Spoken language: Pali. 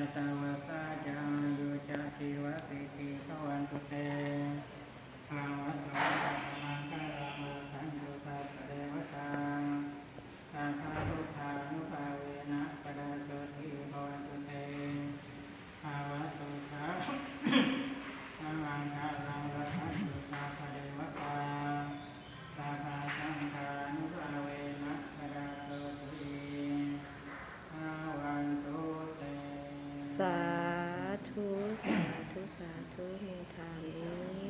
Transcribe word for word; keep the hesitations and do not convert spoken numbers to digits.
Satavassā ca āyū ca jīvasiddhī bhavantu te. Bhavatu sabbamaṅgalaṃ rakkhantu sabbadevatā. Sabbabuddhānubhāvena sadā sotthī bhavantu te. Bhavatu sabbamaṅgalaṃ rakkhantu sabbadevatā. Sabbasaṅghānubhāvena sadā sotthī bhavantu te. Sādhu, sādhu, sādhu. เมธาลี